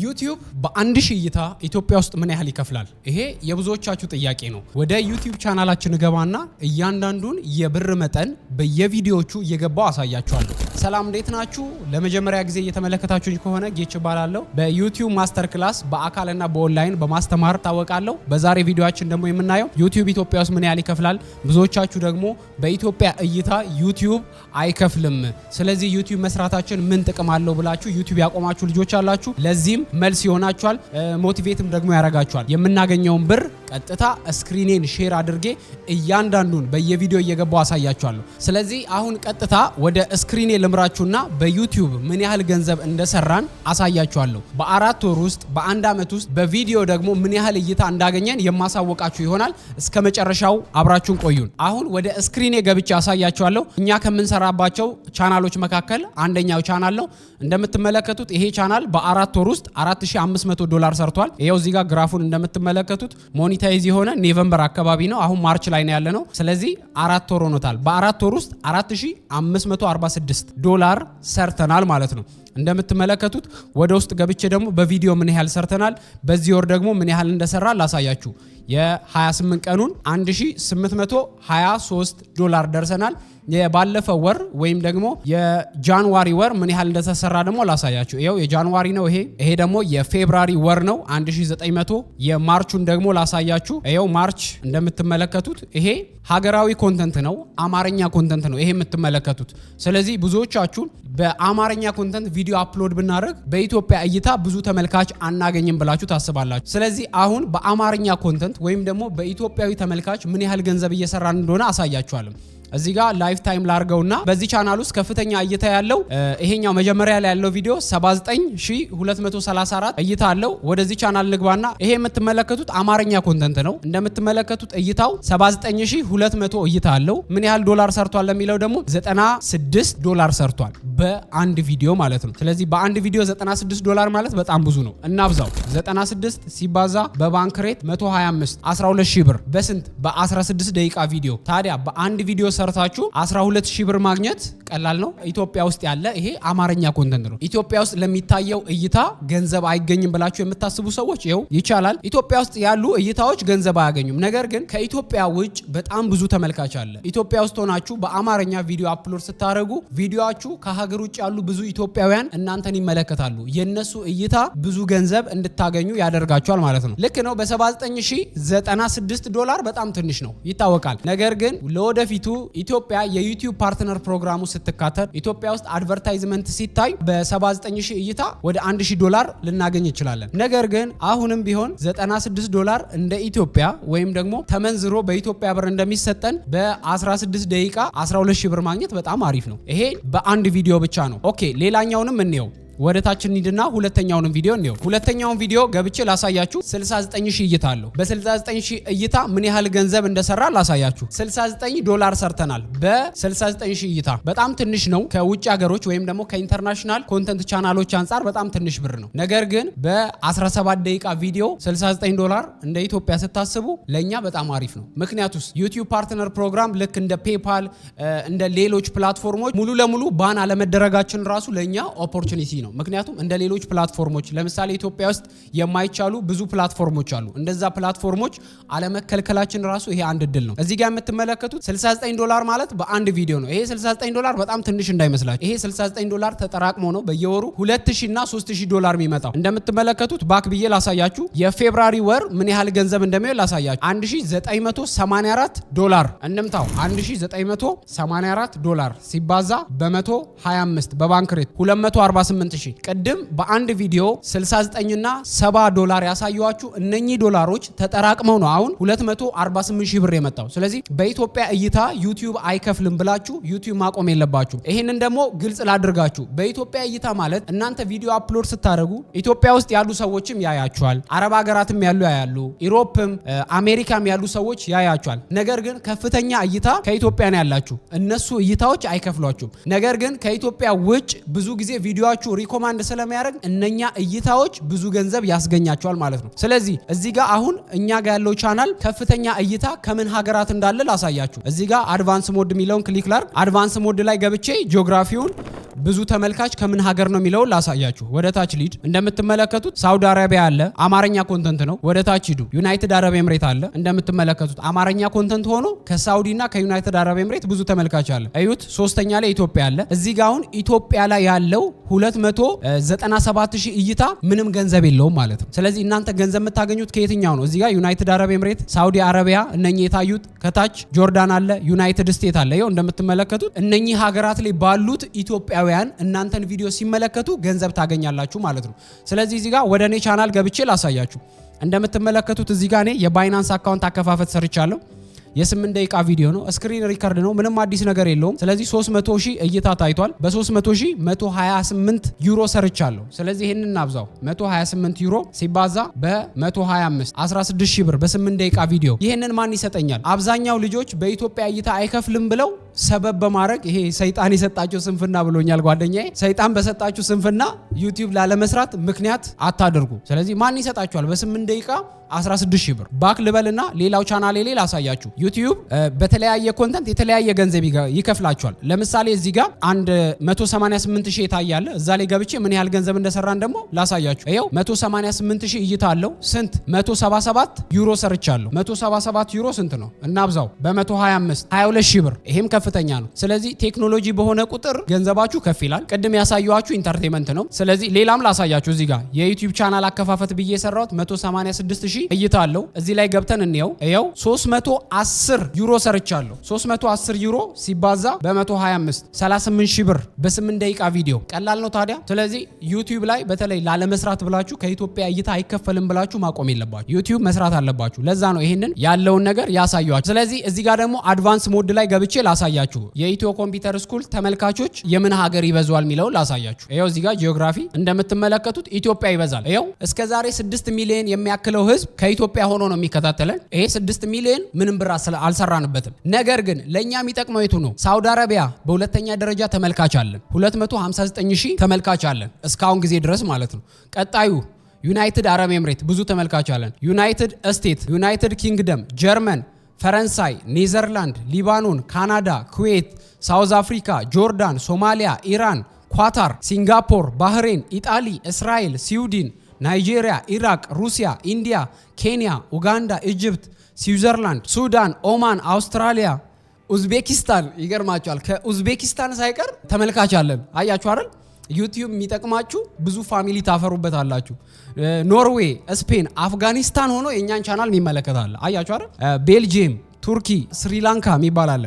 ዩቲዩብ በ1000 እይታ ኢትዮጵያ ውስጥ ምን ያህል ይከፍላል? ይሄ የብዙዎቻችሁ ጥያቄ ነው። ወደ ዩቲዩብ ቻናላችን እገባና እያንዳንዱን የብር መጠን በየቪዲዮቹ እየገባው አሳያችኋለሁ። ሰላም፣ እንዴት ናችሁ? ለመጀመሪያ ጊዜ እየተመለከታችሁኝ ከሆነ ጌች እባላለሁ። በዩቲዩብ master class በአካልና በኦንላይን በማስተማር ታወቃለሁ። በዛሬ ቪዲዮአችን ደግሞ የምናየው ዩቲዩብ ኢትዮጵያ ውስጥ ምን ያህል ይከፍላል፣ ብዙዎቻችሁ ደግሞ በኢትዮጵያ እይታ ዩቲዩብ አይከፍልም፣ ስለዚህ ዩቲዩብ መስራታችን ምን ጥቅም አለው ብላችሁ ዩቲዩብ ያቆማችሁ ልጆች አላችሁ። ለዚህም መልስ ይሆናችኋል፣ motivate ም ደግሞ ያደርጋችኋል። የምናገኘውን ብር ቀጥታ screen ኔን share አድርጌ እያንዳንዱን በየቪዲዮ እየገባው አሳያችኋለሁ። ስለዚህ አሁን ቀጥታ ወደ screen ኔ ልምራችሁና በዩቲዩብ ምን ያህል ገንዘብ እንደሰራን አሳያችኋለሁ። በ4 ወር ውስጥ፣ በአንድ ዓመት ውስጥ በቪዲዮ ደግሞ ምን ያህል እይታ እንዳገኘን የማሳወቃችሁ ይሆናል። እስከ መጨረሻው አብራችሁን ቆዩን። አሁን ወደ screen ኔ ገብቼ አሳያችኋለሁ። እኛ ከምንሰራባቸው ቻናሎች መካከል አንደኛው ቻናል ነው። እንደምትመለከቱት ይሄ ቻናል በ4 ወር ውስጥ 4500 ዶላር ሰርቷል። ይኸው እዚህ ጋር graph ኡን እንደምትመለከቱት monetize የሆነ November አካባቢ ነው። አሁን March ላይ ነው ያለነው። ስለዚህ 4 ወር ሆኖታል። በ4 ወር ውስጥ 4546 ዶላር ሰርተናል ማለት ነው። እንደምትመለከቱት ወደ ውስጥ ገብቼ ደግሞ በቪዲዮ ምን ያህል ሰርተናል፣ በዚህ ወር ደግሞ ምን ያህል እንደሰራ ላሳያችሁ። የ28 ቀኑን 1823 ዶላር ደርሰናል። የባለፈው ወር ወይም ደግሞ የ January ወር ምን ያህል እንደተሰራ ደግሞ ላሳያችሁ። ይኸው የ January ነው ይሄ። ይሄ ደግሞ የ February ወር ነው፣ 1900። የ March ኡን ደግሞ ላሳያችሁ። ይኸው March እንደምትመለከቱት ይሄ ሀገራዊ content ነው፣ አማርኛ content ነው ይሄ የምትመለከቱት። ስለዚህ ብዙዎቻችሁ በአማርኛ content ቪዲዮ upload ብናደርግ በኢትዮጵያ እይታ ብዙ ተመልካች አናገኝም ብላችሁ ታስባላችሁ። ስለዚህ አሁን በአማርኛ content ወይም ደግሞ በኢትዮጵያዊ ተመልካች ምን ያህል ገንዘብ እየሰራን እንደሆነ አሳያችኋለሁ። እዚህ ጋር lifetime ላርገውና በዚህ ቻናል ውስጥ ከፍተኛ እይታ ያለው ይሄኛው መጀመሪያ ላይ ያለው ቪዲዮ 79234 እይታ አለው። ወደዚህ ቻናል ንግባና ይሄ የምትመለከቱት አማርኛ content ነው። እንደምትመለከቱት እይታው 79200 እይታ አለው። ምን ያህል ዶላር ሰርቷል ለሚለው ደግሞ 96 ዶላር ሰርቷል በአንድ ቪዲዮ ማለት ነው። ስለዚህ በአንድ ቪዲዮ 96 ዶላር ማለት በጣም ብዙ ነው። እናብዛው። 96 ሲባዛ በባንክ rate 125፣ 12 ሺህ ብር። በስንት? በ16 ደቂቃ ቪዲዮ። ታዲያ በአንድ ቪዲዮ ሰርታችሁ 12 ሺህ ብር ማግኘት ቀላል ነው? ኢትዮጵያ ውስጥ ያለ ይሄ አማርኛ content ነው። ኢትዮጵያ ውስጥ ለሚታየው እይታ ገንዘብ አይገኝም ብላችሁ የምታስቡ ሰዎች ይኸው ይቻላል። ኢትዮጵያ ውስጥ ያሉ እይታዎች ገንዘብ አያገኙም። ነገር ግን ከኢትዮጵያ ውጭ በጣም ብዙ ተመልካች አለ። ኢትዮጵያ ውስጥ ሆናችሁ በአማርኛ ቪዲዮ upload ስታደርጉ ቪዲዮአችሁ ከሀገር ውጭ ያሉ ብዙ ኢትዮጵያውያን እናንተን ይመለከታሉ። የነሱ እይታ ብዙ ገንዘብ እንድታገኙ ያደርጋችኋል ማለት ነው። ልክ ነው። በ79,096 ዶላር በጣም ትንሽ ነው፣ ይታወቃል። ነገር ግን ለወደፊቱ ኢትዮጵያ የዩቲዩብ partner ፕሮግራሙ ስትካተት፣ ኢትዮጵያ ውስጥ advertisement ሲታይ በ79 ሺህ እይታ ወደ 1000 ዶላር ልናገኝ እንችላለን። ነገር ግን አሁንም ቢሆን 96 ዶላር እንደ ኢትዮጵያ ወይም ደግሞ ተመንዝሮ በኢትዮጵያ ብር እንደሚሰጠን በ16 ደቂቃ 12 ሺህ ብር ማግኘት በጣም አሪፍ ነው። ይሄ በአንድ ቪዲዮ ብቻ ነው። Okay፣ ሌላኛውንም እንየው። ወደ ታች እንሂድና ሁለተኛውንም ቪዲዮ እንየው። ሁለተኛውን ቪዲዮ ገብቼ ላሳያችሁ። 69 ሺህ እይታ አለው። በ69 ሺህ እይታ ምን ያህል ገንዘብ እንደሰራ ላሳያችሁ። 69 ዶላር ሰርተናል በ69 ሺህ እይታ። በጣም ትንሽ ነው። ከውጭ ሀገሮች ወይም ደግሞ ከ international content ቻናሎች አንጻር በጣም ትንሽ ብር ነው። ነገር ግን በ17 ደቂቃ ቪዲዮ 69 ዶላር እንደ ኢትዮጵያ ስታስቡ ለእኛ በጣም አሪፍ ነው። ምክንያቱስ ዩቲዩብ partner program ልክ እንደ ፔፓል፣ እንደ ሌሎች platform ኦች ሙሉ ለሙሉ ban አለመደረጋችን ራሱ ለእኛ opportunity ነው። ምክንያቱም እንደ ሌሎች platform ኦች፣ ለምሳሌ ኢትዮጵያ ውስጥ የማይቻሉ ብዙ platform ኦች አሉ። እንደዛ platform ኦች አለመከልከላችን ራሱ ይሄ አንድ እድል ነው። እዚህ ጋር የምትመለከቱት 69 ዶላር ማለት በአንድ ቪዲዮ ነው። ይሄ 69 ዶላር በጣም ትንሽ እንዳይመስላችሁ። ይሄ 69 ዶላር ተጠራቅሞ ነው በየወሩ 2000 እና 3000 ዶላር የሚመጣው። እንደምትመለከቱት back ብዬ ላሳያችሁ። የ February ወር ምን ያህል ገንዘብ እንደሚሆን ላሳያችሁ። 1984 ዶላር እንምታው። 1984 ዶላር ሲባዛ በ125 በባንክ rate 248 ሺህ። ቅድም በአንድ ቪዲዮ 69 እና 70 ዶላር ያሳየኋችሁ እነኚህ ዶላሮች ተጠራቅመው ነው አሁን 248 ሺህ ብር የመጣው። ስለዚህ በኢትዮጵያ እይታ ዩቲዩብ አይከፍልም ብላችሁ ዩቲዩብ ማቆም የለባችሁም። ይሄንን ደግሞ ግልጽ ላድርጋችሁ። በኢትዮጵያ እይታ ማለት እናንተ ቪዲዮ upload ስታደርጉ ኢትዮጵያ ውስጥ ያሉ ሰዎችም ያያችኋል፣ አረብ ሀገራትም ያሉ ያያሉ፣ Europe ም አሜሪካም ያሉ ሰዎች ያያችኋል። ነገር ግን ከፍተኛ እይታ ከኢትዮጵያ ነው ያላችሁ። እነሱ እይታዎች አይከፍሏችሁም። ነገር ግን ከኢትዮጵያ ውጭ ብዙ ጊዜ ቪዲዮአችሁ recommend ስለሚያደርግ እነኛ እይታዎች ብዙ ገንዘብ ያስገኛቸዋል ማለት ነው። ስለዚህ እዚህ ጋር አሁን እኛ ጋር ያለው ቻናል ከፍተኛ እይታ ከምን ሀገራት እንዳለ ላሳያችሁ። እዚህ ጋር advance mode የሚለውን click ላርግ። Advance mode ላይ ገብቼ ጂኦግራፊውን ብዙ ተመልካች ከምን ሀገር ነው የሚለውን ላሳያችሁ። ወደ ታች ልሂድ። እንደምትመለከቱት ሳውዲ አረቢያ አለ፣ አማርኛ content ነው። ወደ ታች ሂዱ። ዩናይትድ አረብ ኤምሬት አለ። እንደምትመለከቱት አማርኛ content ሆኖ ከሳውዲና ከዩናይትድ አረብ ኤምሬት ብዙ ተመልካች አለ። እዩት። ሶስተኛ ላይ ኢትዮጵያ አለ። እዚህ ጋር አሁን ኢትዮጵያ ላይ ያለው 297 ሺህ እይታ ምንም ገንዘብ የለውም ማለት ነው። ስለዚህ እናንተ ገንዘብ የምታገኙት ከየትኛው ነው? እዚህ ጋር ዩናይትድ አረብ ኤምሬት፣ ሳውዲ አረቢያ እነኚህ የታዩት፣ ከታች ጆርዳን አለ፣ ዩናይትድ ስቴት አለ። ይኸው እንደምትመለከቱት እነኚህ ሀገራት ላይ ባሉት ኢትዮጵያውያን እናንተን ቪዲዮ ሲመለከቱ ገንዘብ ታገኛላችሁ ማለት ነው። ስለዚህ እዚህ ጋር ወደ እኔ ቻናል ገብቼ ላሳያችሁ። እንደምትመለከቱት እዚህ ጋር እኔ የ Binance account አከፋፈት ሰርቻለሁ። የ8 ደቂቃ ቪዲዮ ነው። Screen record ነው። ምንም አዲስ ነገር የለውም። ስለዚህ 300 ሺህ እይታ ታይቷል። በ300 ሺህ 128 ዩሮ ሰርቻለሁ። ስለዚህ ይህንን እናብዛው። 128 ዩሮ ሲባዛ በ125፣ 16 ሺህ ብር በ8 ደቂቃ ቪዲዮ። ይህንን ማን ይሰጠኛል? አብዛኛው ልጆች በኢትዮጵያ እይታ አይከፍልም ብለው ሰበብ በማድረግ፣ ይሄ ሰይጣን የሰጣቸው ስንፍና ብሎኛል ጓደኛዬ። ሰይጣን በሰጣችሁ ስንፍና YouTube ላለመስራት ምክንያት አታድርጉ። ስለዚህ ማን ይሰጣችኋል? በ8 ደቂቃ 16 ሺህ ብር። Back ልበልና ሌላው ቻናሌ ላይ ላሳያችሁ። YouTube በተለያየ content የተለያየ ገንዘብ ይከፍላችኋል። ለምሳሌ እዚህ ጋር አንድ 188 ሺህ የታያለ፣ እዛ ላይ ገብቼ ምን ያህል ገንዘብ እንደሰራን ደግሞ ላሳያችሁ። ይኸው 188 ሺህ እይታ አለው። ስንት? 177 ዩሮ ሰርቻለሁ። 177 ዩሮ ስንት ነው? እናብዛው፣ በ125፣ 22 ሺህ ብር። ይሄም ከፍተኛ ነው። ስለዚህ ቴክኖሎጂ በሆነ ቁጥር ገንዘባችሁ ከፍ ይላል። ቅድም ያሳየኋችሁ entertainment ነው። ስለዚህ ሌላም ላሳያችሁ። እዚህ ጋር የ YouTube channel አከፋፈት ብዬ የሰራሁት 186 ሺህ እይታ አለው። እዚህ ላይ ገብተን እንየው። ይኸው 310 ዩሮ ሰርቻለሁ። 310 ዩሮ ሲባዛ በ125፣ 38 ሺህ ብር በ8 ደቂቃ ቪዲዮ። ቀላል ነው ታዲያ። ስለዚህ YouTube ላይ በተለይ ላለመስራት ብላችሁ፣ ከኢትዮጵያ እይታ አይከፈልም ብላችሁ ማቆም የለባችሁ። YouTube መስራት አለባችሁ። ለዛ ነው ይሄንን ያለውን ነገር ያሳየኋችሁ። ስለዚህ እዚህ ጋር ደግሞ advance mode ላይ ገብቼ ላሳያችሁ። የኢትዮ Computer School ተመልካቾች የምን ሀገር ይበዛል የሚለውን ላሳያችሁ። ይኸው እዚህ ጋር ጂኦግራፊ እንደምትመለከቱት ኢትዮጵያ ይበዛል። ይኸው እስከ ዛሬ 6 ሚሊዮን የሚያክለው ህዝብ ከኢትዮጵያ ሆኖ ነው የሚከታተለን። ይሄ 6 ሚሊዮን ምንም ብር አልሰራንበትም። ነገር ግን ለእኛ የሚጠቅመው የቱ ነው? ሳውዲ አረቢያ በሁለተኛ ደረጃ ተመልካች አለን። 259 ሺህ ተመልካች አለን እስካሁን ጊዜ ድረስ ማለት ነው። ቀጣዩ ዩናይትድ አረብ ኤምሬት ብዙ ተመልካች አለን። ዩናይትድ ስቴትስ፣ ዩናይትድ ኪንግደም፣ ጀርመን፣ ፈረንሳይ፣ ኔዘርላንድ፣ ሊባኖን፣ ካናዳ፣ ኩዌት፣ ሳውዝ አፍሪካ፣ ጆርዳን፣ ሶማሊያ፣ ኢራን፣ ኳታር፣ ሲንጋፖር፣ ባህሬን፣ ኢጣሊ፣ እስራኤል፣ ስዊድን፣ ናይጄሪያ፣ ኢራቅ፣ ሩሲያ፣ ኢንዲያ፣ ኬንያ፣ ኡጋንዳ፣ ኢጅፕት፣ ስዊዘርላንድ፣ ሱዳን፣ ኦማን፣ አውስትራሊያ፣ ኡዝቤኪስታን። ይገርማችኋል። ከኡዝቤኪስታን ሳይቀር ተመልካች አለን። አያችሁ አይደል? YouTube የሚጠቅማችሁ ብዙ family ታፈሩበታላችሁ። ኖርዌይ፣ ስፔን፣ አፍጋኒስታን ሆኖ የእኛን ቻናል የሚመለከት አለ። አያችሁ አይደል? ቤልጂየም፣ ቱርኪ፣ ስሪላንካ የሚባል አለ።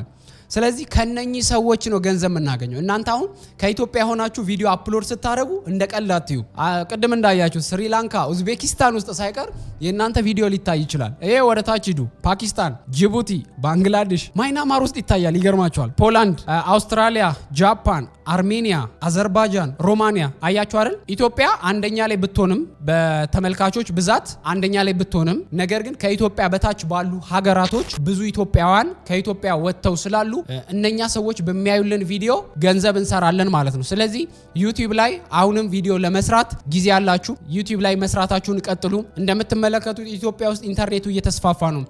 ስለዚህ ከነኚህ ሰዎች ነው ገንዘብ የምናገኘው። እናንተ አሁን ከኢትዮጵያ ሆናችሁ ቪዲዮ upload ስታደርጉ እንደ ቀልድ አትዩ። ቅድም እንዳያችሁ ስሪላንካ፣ ኡዝቤኪስታን ውስጥ ሳይቀር የእናንተ ቪዲዮ ሊታይ ይችላል። ይሄ ወደ ታች ሂዱ። ፓኪስታን፣ ጅቡቲ፣ ባንግላዴሽ፣ ማይናማር ውስጥ ይታያል። ይገርማችኋል። ፖላንድ፣ አውስትራሊያ፣ ጃፓን፣ አርሜኒያ፣ አዘርባይጃን፣ ሮማኒያ። አያችሁ አይደል? ኢትዮጵያ አንደኛ ላይ ብትሆንም፣ በተመልካቾች ብዛት አንደኛ ላይ ብትሆንም፣ ነገር ግን ከኢትዮጵያ በታች ባሉ ሀገራቶች ብዙ ኢትዮጵያውያን ከኢትዮጵያ ወጥተው ስላሉ እነኛ ሰዎች በሚያዩልን ቪዲዮ ገንዘብ እንሰራለን ማለት ነው። ስለዚህ YouTube ላይ አሁንም ቪዲዮ ለመስራት ጊዜ ያላችሁ YouTube ላይ መስራታችሁን ቀጥሉ። እንደምትመለከቱት ኢትዮጵያ ውስጥ ኢንተርኔቱ እየተስፋፋ ነው።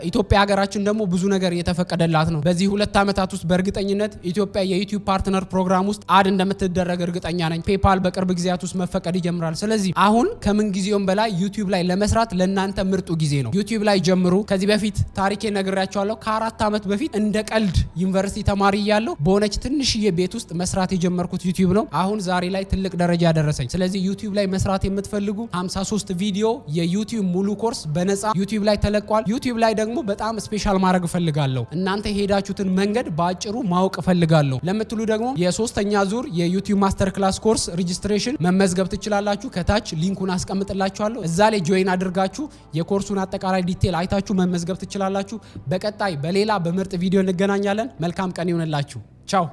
ኢትዮጵያ ሀገራችን ደግሞ ብዙ ነገር እየተፈቀደላት ነው። በዚህ 2 ዓመታት ውስጥ በእርግጠኝነት ኢትዮጵያ የ YouTube Partner Program ውስጥ add እንደምትደረግ እርግጠኛ ነኝ። PayPal በቅርብ ጊዜያት ውስጥ መፈቀድ ይጀምራል። ስለዚህ አሁን ከምን ጊዜውም በላይ YouTube ላይ ለመስራት ለእናንተ ምርጡ ጊዜ ነው። YouTube ላይ ጀምሩ። ከዚህ በፊት ታሪኬን ነግሬያችኋለሁ። ከ4 ዓመት በፊት እንደ ቀልድ ዩኒቨርሲቲ ተማሪ እያለሁ በሆነች ትንሽዬ ቤት ውስጥ መስራት የጀመርኩት YouTube ነው። አሁን ዛሬ ላይ ትልቅ ደረጃ ያደረሰኝ። ስለዚህ YouTube ላይ መስራት የምትፈልጉ 53 ቪዲዮ የ YouTube ሙሉ ኮርስ በነፃ YouTube ላይ ተለቋል። YouTube ላይ ደግሞ በጣም special ማድረግ እፈልጋለሁ፣ እናንተ የሄዳችሁትን መንገድ በአጭሩ ማወቅ እፈልጋለሁ ለምትሉ ደግሞ የሶስተኛ ዙር የ YouTube master class course registration መመዝገብ ትችላላችሁ። ከታች link ኡን አስቀምጥላችኋለሁ። እዛ ላይ join አድርጋችሁ የኮርሱን አጠቃላይ detail አይታችሁ መመዝገብ ትችላላችሁ። በቀጣይ በሌላ በምርጥ ቪዲዮ እንገናኛለን። መልካም ቀን ይሁንላችሁ። ቻው።